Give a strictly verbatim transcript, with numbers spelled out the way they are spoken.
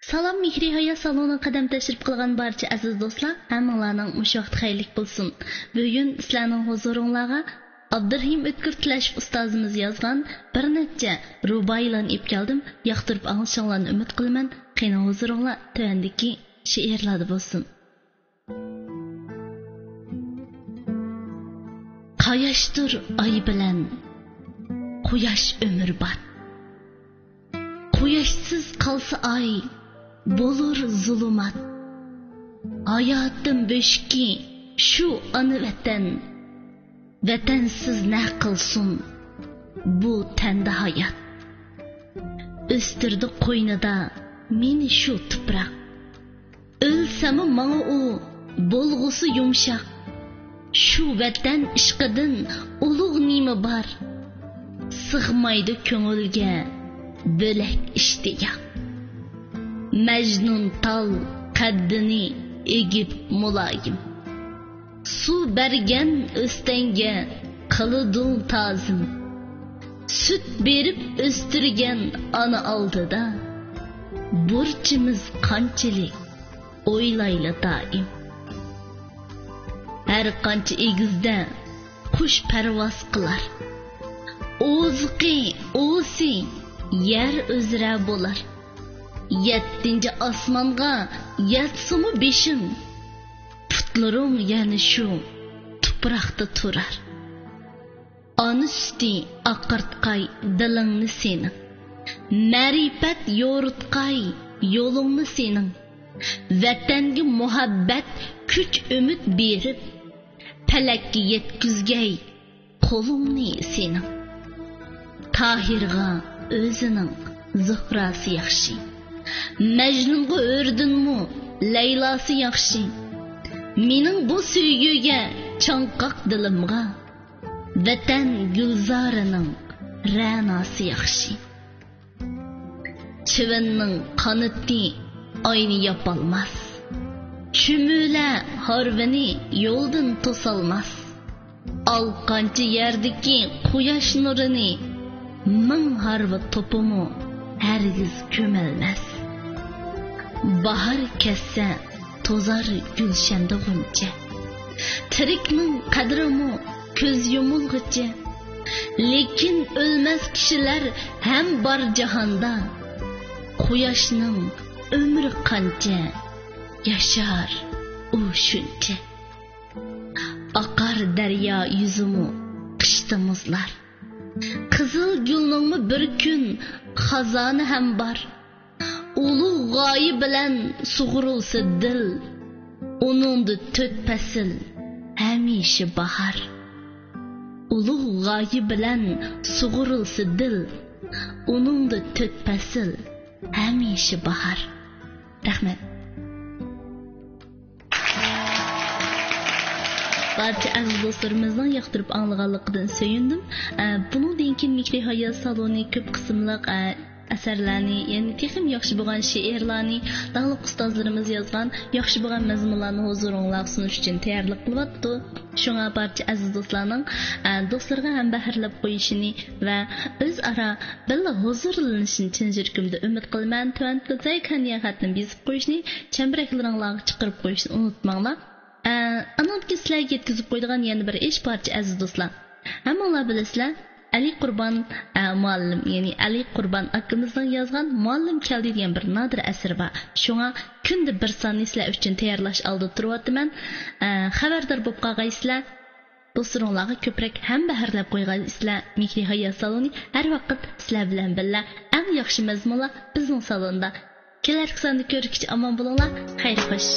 سالام، مېھرى ھايات سالونىغا قەدەم تەشرىپ قىلغان بارچە ئەزىز دوستلار، ھەممىڭلارنىڭ مۇشۇ ۋاقتى خەيرلىك بولسۇن. بۈگۈن سىلەرنىڭ ھۇزۇرۇڭلارغا ئابدۇرېھىم ئۆتكۈر تىلەشېف ئۇستازىمىز يازغان بىر نەچچە رۇبائىيلارنى ئېلىپ كەلدىم. ياقتۇرۇپ ئاڭلىشىڭلارنى ئۈمىد قىلىمەن. قېنى، ھۇزۇرۇڭلار تۆۋەندىكى شېئىرلاردا بولسۇن. قاياشتۇر ئاي بىلەن قۇياش ئۆمۈربات. قۇياشسىز قالسا ئاي، بولۇر زۇلۇمات. ھاياتىم بۆشۈكى شۇ ئانا ۋەتەن. ۋەتەنسىز نە قىلسۇن بۇ تەندە ھايات. ئۆستۈردى قوينىدا مېنى شۇ تۇپراق. ئۆلسەممۇ ماڭا ئۇ بولغۇسى يۇمشاق. شۇ ۋەتەن ئىشقىدىن ئۇلۇغ نېمە بار؟ سىغمايدۇ كۆڭۈلگە بۆلەك ئىشتىياق. مەجنۇن تال قەددىنى ئېگىپ مۇلايىم. سۇ بەرگەن ئۆستەڭگە قىلىدۇ تازىم. سۈت بېرىپ ئۆستۈرگەن ئانا ئالدىدا، بۇرچىمىز قانچىلىك ئويلايلى دائىم. ھەر قانچە ئېگىزدە قۇش پەرۋاز قىلار، ئوزۇقى، ئوسى يەر ئۈزرە بولار. يەتتىنچى ئاسمانغا يەتسىمۇ بېشىڭ، پۇتلىرىڭ يەنە شۇ تۇپراقتا تۇرار. ئانا سۈتى ئاقارتقاي دىلىڭنى سېنىڭ، مەرىپەت يورۇتقاي يولۇڭنى سېنىڭ. ۋەتەنگە مۇھەببەت، كۈچ، ئۈمىد بېرىپ، پەلەككە يەتكۈزگەي قولۇڭنى سېنىڭ. تاھىرغا ئۆزىنىڭ زۇھراسى ياخشى، مەجنۇنغا ھۆردىنمۇ لەيلاسى ياخشى. مېنىڭ بۇ سۆيگۈگە چاڭقاق دىلىمغا ۋەتەن گۈلزارىنىڭ رەناسى ياخشى. چىۋىننىڭ قانىتى ئاينى ياپالماس، چۈمۈلە ھارۋىنى يولدىن توسالماس. ئالقانچە يەردىكى قۇياش نۇرىنى مىڭ ھارۋا توپىمۇ ھەرگىز كۆمەلمەس. باھار كەتسە، توزار گۈلشەندە غۇنچە. تىرىكنىڭ قەدرىمۇ كۆز يۇمۇلغۇچە. لېكىن ئۆلمەس كىشىلەر ھەم بار جاھاندا. قۇياشنىڭ ئۆمرى قانچە، ياشار ئۇ شۇنچە. ئاقار دەريا يۈزىمۇ قىشتا مۇزلار. قىزىل گۈلنىڭمۇ بىر كۈن خازانى ھەم بار. ئۇلۇغ غايە بىلەن سۇغۇرۇلسا دىل، ئۇنىڭدا تۆت پەسىل ھەمىشە باھار. ئۇلۇغ غايە بىلەن سۇغۇرۇلسا دىل، ئۇنىڭدا تۆت پەسىل ھەمىشە باھار. رەھمەت. بارچە ئەزىز دوستلىرىمىزنىڭ ياقتۇرۇپ ئاڭلىغانلىقىدىن سۆيۈندۈم. ئە، بۇنىڭدىن كېيىن مېھرى ھايات سالونى كۆپ قىسىملىق، ئە، ئەسەرلەرنى، يەنى تېخىمۇ ياخشى بولغان شېئىرلارنى، داڭلىق ئۇستازلىرىمىز يازغان ياخشى بولغان مەزمۇنلارنى ھۇزۇرۇڭلارغا سۇنۇش ئۈچۈن تەييارلىق قىلىۋاتىدۇ. شۇڭا بارچە ئەزىز دوستلارنىڭ، ئە، دوستلىرىغا ھەمبەھىرلەپ قويۇشىنى ۋە ئۆزئارا بىللە ھۇزۇرلىنىشىنى چىن يۈرىكىمدىن ئۈمىد قىلىمەن. تۆۋەندە زەيكانىيە خەتنى بېزىپ قويۇشنى، چەمبىرەكلىرىڭلارغا چىقىرىپ قويۇشنى ئۇنتۇماڭلار. ئە، ئانىڭدىن كېيىن سىلەرگە يەتكۈزۈپ قويىدىغان يەنە بىر ئىش بارچە ئەزىز دوستلار. ھەممىڭلار بىلىسىلەر، ئەلى قۇربان، ئە، مۇئەللىم، يەنى ئەلى قۇربان ئاكىمىزنىڭ يازغان مۇئەللىم كەلدى دېگەن بىر نادىر ئەسىرى بار. شۇڭا كۈندە بىر ساننى سىلەر ئۈچۈن تەييارلاش ئالدىدا تۇرۇۋاتىمەن. ئە، خەۋەردار بولۇپ قالغايسىلەر. دوستلىرىڭلارغا كۆپرەك ھەمبەھىرلەپ قويغايسىلەر. مېھرى ھايات سالونى ھەر ۋاقىت سىلەر بىلەن بىللە. ئەڭ ياخشى مەزمۇنلار بىزنىڭ سالوندا. كېلەركى ساندا كۆرۈشكىچە ئامان بولۇڭلار. خەير خوش.